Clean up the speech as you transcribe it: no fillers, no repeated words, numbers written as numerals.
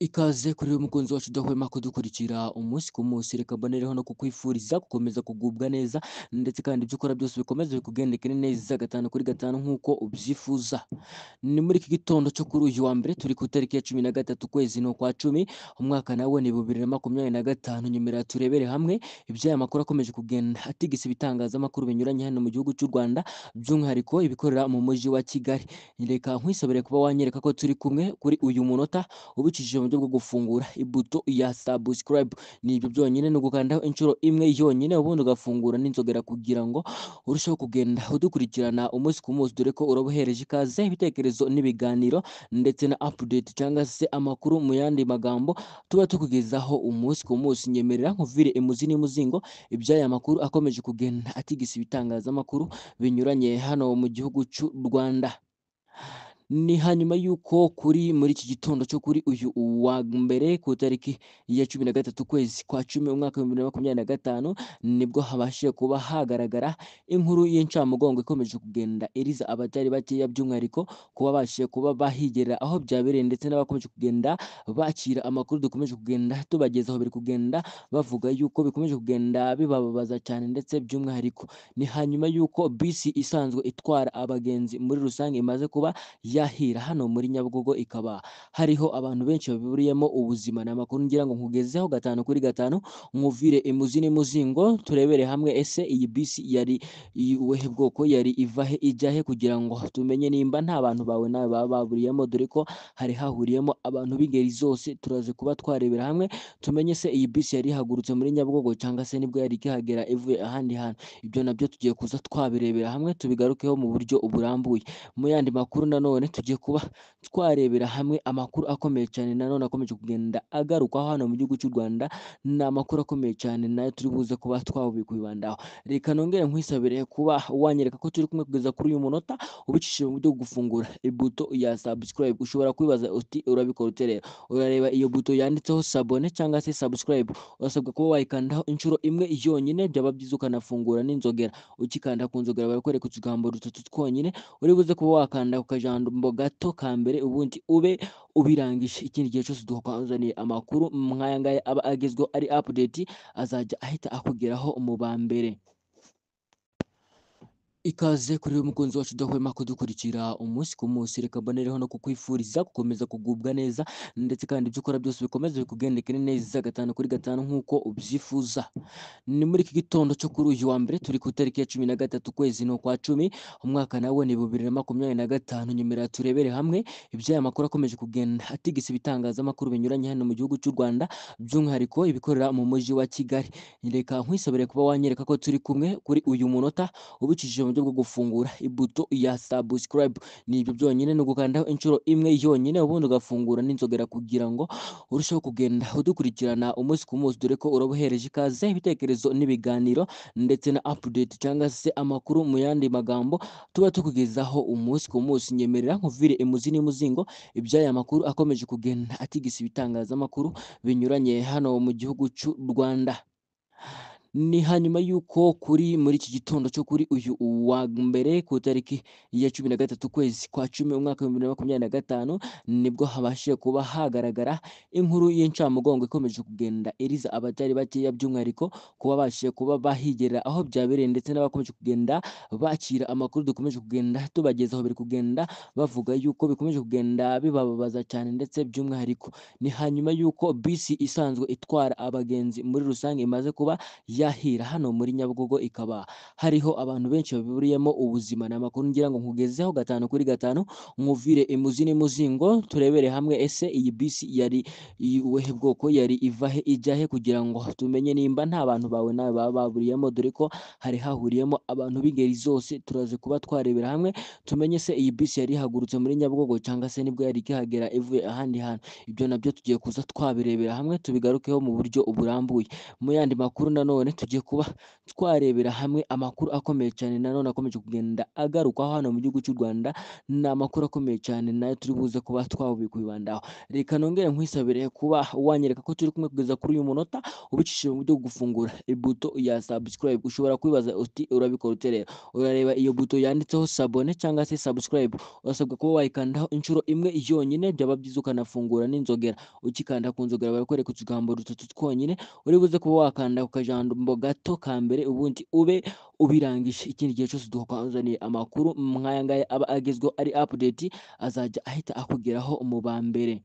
Ikaze kuri uyu mukunzi wacu udahwema kudukurikira umunsi ku munsi, reka mbonereho no kukwifuriza gukomeza kugubwa neza ndetse kandi ibyo ukora byose bikomeze bikugendekere neza gatanu kuri gatanu nk'uko ubyifuza. Ni muri iki gitondo cyo kuri uyu wa mbere turi ku itariki ya 13 ukwezi ni ukwa 10, umwaka nawo ni 2025. Nyemerera turebere hamwe iby'aya makuru akomeje kugenda atigisa ibitangazamakuru binyuranye hano mu gihugu cy'u Rwanda, by'umwihariko ibikorera mu mujyi wa Kigali. Reka nkwisabire kuba wanyereka ko turi kumwe kuri uyu munota ubicishije mu buryo bwo gufungura ibuto ya subscribe. Ni ibyo byonyine, ni ugukandaho inshuro imwe yonyine ubundi ugafungura n'inzogera kugira ngo urusheho kugenda udukurikirana umunsi ku munsi, dore ko urabuhereje ikaze ibitekerezo n'ibiganiro ndetse na update cyangwa se amakuru mu yandi magambo tuba tukugezaho umunsi ku munsi. Nyemerera nkuvire imuzi n'imuzingo iby'aya makuru akomeje kugenda atigisa ibitangazamakuru binyuranye hano mu gihugu cy'u Rwanda. Ni hanyuma y'uko kuri muri iki gitondo cyo kuri uyu wa mbere ku itariki ya 13 ukwezi kwa 10 umwaka wa 2025, nibwo habashije kuba hagaragara inkuru y'incamugongo ikomeje kugenda iriza abatari bakeya, by'umwihariko kuba babashije kuba bahigera aho byabereye ndetse n'abakomeje kugenda bakira amakuru dukomeje kugenda tubagezaho, biri kugenda bavuga yuko bikomeje kugenda bibababaza cyane ndetse by'umwihariko ni hanyuma y'uko bisi isanzwe itwara abagenzi muri rusange imaze kuba yahira hano muri Nyabugogo, ikaba hariho abantu benshi babiburiyemo ubuzima. Ni amakuru ngira ngo nkugezeho gatanu kuri gatanu, nkuvire imuzi n'imuzingo, turebere hamwe ese iyi bisi yari ubuhe bwoko, yari iva he ijya he, kugira ngo tumenye nimba nta bantu bawe nawe baba baburiyemo, dore ko hari hahuriyemo abantu b'ingeri zose. Turaze kuba twarebera hamwe tumenye se iyi bisi yari ihagurutse muri Nyabugogo cyangwa se nibwo yari ikihagera ivuye ahandi hantu. Ibyo nabyo tugiye kuza twabirebera hamwe tubigarukeho mu buryo burambuye. Mu yandi makuru nanone tugiye kuba twarebera hamwe amakuru akomeye cyane nanone akomeje kugenda agarukwaho hano mu gihugu cy'u Rwanda. Ni amakuru akomeye cyane nayo turi buze kuba twakwibandaho. Reka nongere nkwisabire kuba wanyereka ko turi kumwe kugeza kuri uyu munota ubicishije mu buryo bwo gufungura ibuto ya subscribe. Ushobora kwibaza uti urabikora ute rero? Urareba iyo buto yanditseho s'abonner cyangwa se subscribe, urasabwa kuba wayikandaho inshuro imwe yonyine, byaba byiza ukanafungura n'inzogera. Ukikanda ku nzogera barakwereka utugambo dutatu twonyine, uri buze kuba wakanda ku kajambo gato ka mbere ubundi ube ubirangije. Ikindi gihe cyose tukuzaniye amakuru nk'aya ngaya aba agezweho ari update, azajya ahita akugeraho mu ba mbere. Ikaze kuri uyu mukunzi wacu udahwema kudukurikira umunsi ku munsi, reka mbonereho no kukwifuriza gukomeza kugubwa neza ndetse kandi ibyo ukora byose bikomeze bikugendekere neza gatanu kuri gatanu nk'uko ubyifuza. Ni muri iki gitondo cyo kuri uyu wa mbere turi ku itariki ya 13 ukwezi ni ukwa 10, umwaka nawo ni 2025. Nyemerera turebere hamwe iby'aya makuru akomeje kugenda atigisa ibitangazamakuru binyuranye hano mu gihugu cy'u Rwanda, by'umwihariko ibikorera mu mujyi wa Kigali. Reka nkwisabire kuba wanyereka ko turi kumwe kuri uyu munota ubicishije mu buryo bwo gufungura ibuto ya subscribe. Ni ibyo byonyine, ni ugukandaho inshuro imwe yonyine ubundi ugafungura n'inzogera kugira ngo urusheho kugenda udukurikirana umunsi ku munsi, dore ko urabuhereje ikaze ibitekerezo n'ibiganiro ndetse na update cyangwa se amakuru mu yandi magambo tuba tukugezaho umunsi ku munsi. Nyemerera nkuvire imuzi n'imuzingo iby'aya makuru akomeje kugenda atigisa ibitangazamakuru binyuranye hano mu gihugu cy'u Rwanda. Ni hanyuma y'uko kuri muri iki gitondo cyo kuri uyu wa mbere ku itariki ya 13 ukwezi kwa 10 umwaka wa 2025, nibwo habashije kuba hagaragara inkuru y'incamugongo ikomeje kugenda iriza abatari bakeya, by'umwihariko kuba babashije kuba bahigera aho byabereye ndetse n'abakomeje kugenda bakira amakuru dukomeje kugenda tubagezaho, biri kugenda bavuga yuko bikomeje kugenda bibababaza cyane ndetse by'umwihariko ni hanyuma y'uko bisi isanzwe itwara abagenzi muri rusange imaze kuba yahira hano muri Nyabugogo, ikaba hariho abantu benshi babiburiyemo ubuzima. Ni amakuru ngira ngo nkugezeho gatanu kuri gatanu, nkuvire imuzi n'imuzingo, turebere hamwe ese iyi bisi yari ubuhe bwoko, yari iva he ijya he, kugira ngo tumenye nimba nta bantu bawe nawe baba baburiyemo, dore ko hari hahuriyemo abantu b'ingeri zose. Turaze kuba twarebera hamwe tumenye se iyi bisi yari ihagurutse muri Nyabugogo cyangwa se nibwo yari ikihagera ivuye ahandi hantu. Ibyo nabyo tugiye kuza twabirebera hamwe tubigarukeho mu buryo burambuye. Mu yandi makuru nanone nanone tugiye kuba twarebera hamwe amakuru akomeye cyane nanone akomeje kugenda agarukwaho hano mu gihugu cy'u Rwanda. Ni amakuru akomeye cyane nayo turi buze kuba twakwibandaho. Reka nongere nkwisabire kuba wanyereka ko turi kumwe kugeza kuri uyu munota ubicishije mu buryo bwo gufungura ibuto ya subscribe. Ushobora kwibaza uti urabikora ute rero? Urareba iyo buto yanditseho s'abonner cyangwa se subscribe, urasabwa kuba wayikandaho inshuro imwe yonyine, byaba byiza ukanafungura n'inzogera. Ukikanda ku nzogera barakwereka utugambo dutatu twonyine, uri buze kuba wakanda ku kajambo gato ka mbere, ubundi ube ubirangije. Ikindi gihe cyose tukuzaniye amakuru nk'aya ngaya aba agezweho ari update, azajya ahita akugeraho mu ba mbere.